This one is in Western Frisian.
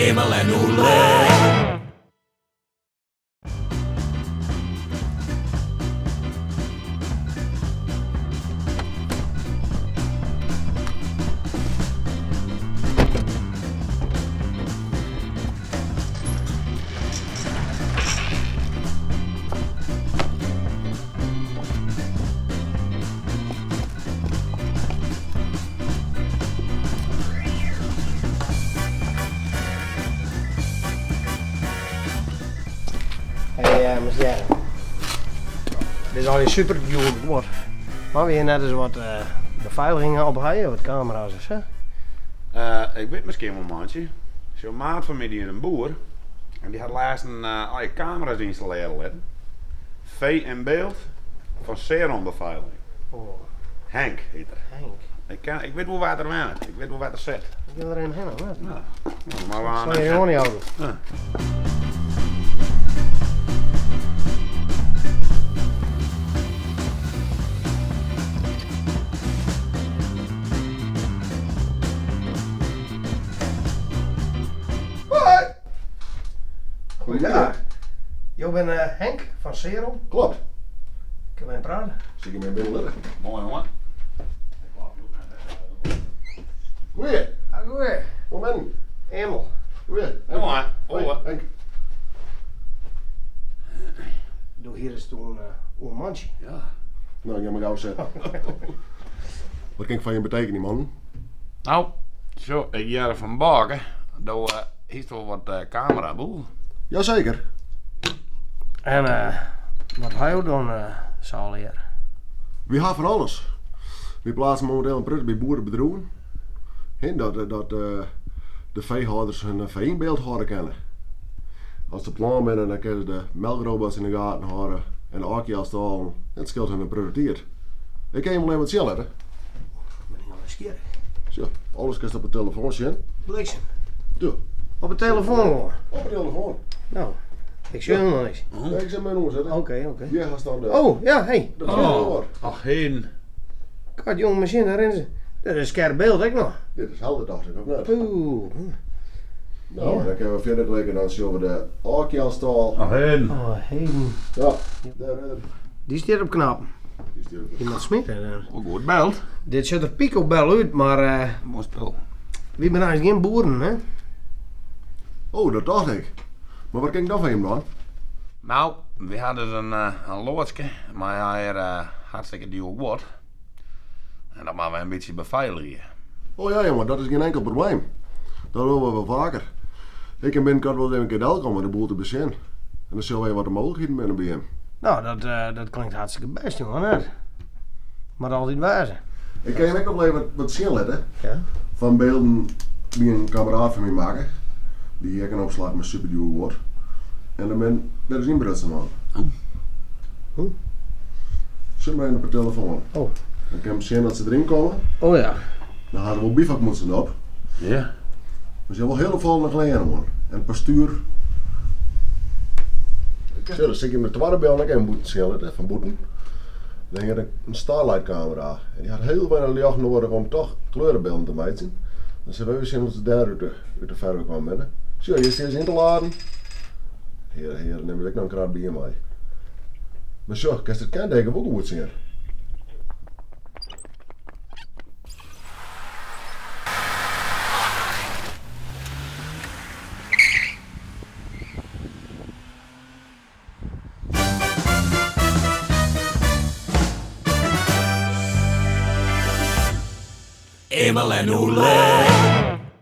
Emel en Oele. Hey, uh, Marcel. Dit is al super djoer guod. Mar wy net ris wat uh, befeiliging op ha, wat kamera's en sa. Uh, ik wit miskien wol mantsje. Zo'n maat fan my die is in boer. En dy hat lêsten allegear kamera's ynstallearje litten. Vee in Beeld fan Seron Befeiliging. Oh. Henk hjit er. Henk. Ik, ken, ik wit wol wêr't er wennet. Ik wit wol wêr't er sit. Ik wil er even heen, hoor. Ja. Nou, maar we Sal je gewoon niet houden. Ja. Hoi! Goedemiddag. Jo binne Henk fan Seron. Klopt. Kinne we even prate? Sil ik my binnen litte. Moai, jongen. Goeie. Ah, goeie. Hoe ben Emel. Goeie. Moai. Hoi, Hoi. Henk. Doe hier is toen uh, een mantsje. Ja. Nou, ik ga maar gauw zitten. Wat kan ik foar je betekenje, man? Nou, zo, ik hear fan Bauke. Do hiest wol wat uh, cameraboel. Jazeker. En uh, wat ha jo dan uh, sa allegear? Wy ha fan alles. Wy pleatse mominteel in protte by boerebedriuwen. Hè, dat de feehâlders hun fee yn byld hâlde kinne. As se plan binne, dan kinne se de melkrobots yn de gaten hâlde en de ôfkealstâlen. Dat skeelt hun in protte tiid. Ik kin jim wol even wat sjen litte. Ben ik no nijsgjirrich. Zo, alles kinst op de telefoan sjen. Bliksem. Doe. Op de telefoan gewoan? Op de telefoan. Nou, ik sjoch noch niks. Ja, ik sil my oersetten. Oké. Hjir hast dan de... Oh, ja, hey. De oh. Ach, heden. God, jonge machine, daar rennen ze. Dat is skerp byld ek noch. Dit is helder, tocht ik, of net? Oeh. Nou, dan kinne we fierder klikke, dan sjogge we de ôfkealstâl. Ach, heden. Oh, heden. Ja, dêr is er. Dy stiet op knappen. Dy stiet op Iemand smit hè. Wol goed byld. Dit sjocht der picobel út, mar uh, Moai spul. wy binne eins gjin boeren, hè? Oh, dat tocht ik. Mar wat kin ik dan foar jim dwaan? Nou, wy ha dus in loadske, mei allegear hartstikke djoer guod. En dat moatte we in bytsje befeiligje. Oh ja, jonge, dat is gjin inkel probleem. Dat dogge we wol faker. Ik kin binnenkoart wol even in kear delkomme om de boel te besjen. En dan sjogge we even wat de mooglikheden binne by jim. Nou, dat klinkt hartstikke bêst, jonge, net? Moat altyd wêze. Ik kin jim ek noch even wat sjen litte. Ja? Fan bylden dy't in kammeraat fan my makke. Dy hie ek in opslach mei superdjoer guod. En dan bin dêr is ynbrutsen, man. Hoe? Sjoch mar even op de telefoan. Oh. Dan kin je sjen dat se deryn komme. Oh ja. Dan ha se wol bivakmûtsen op. Ja. Mar se ha wol hiel opfallende klean oan. En it postuer. Sjoch, dan sil ik jim de twadde byld ek even bûten sjen litte, fan bûten. Dan hinget in Starlight kamera. En dy hat hiel weinich ljocht nedich om toch kleurebylden te meitsjen. Dan sille we even sjen hoe't se dêr út de ferve kaam binne. Sjoch, hjir stean se yn te laden. Hjir, hjir nimme we ek noch in krat bier mei. Mar sjoch, kinst it kenteken wol goed sjen. Emel en Oele.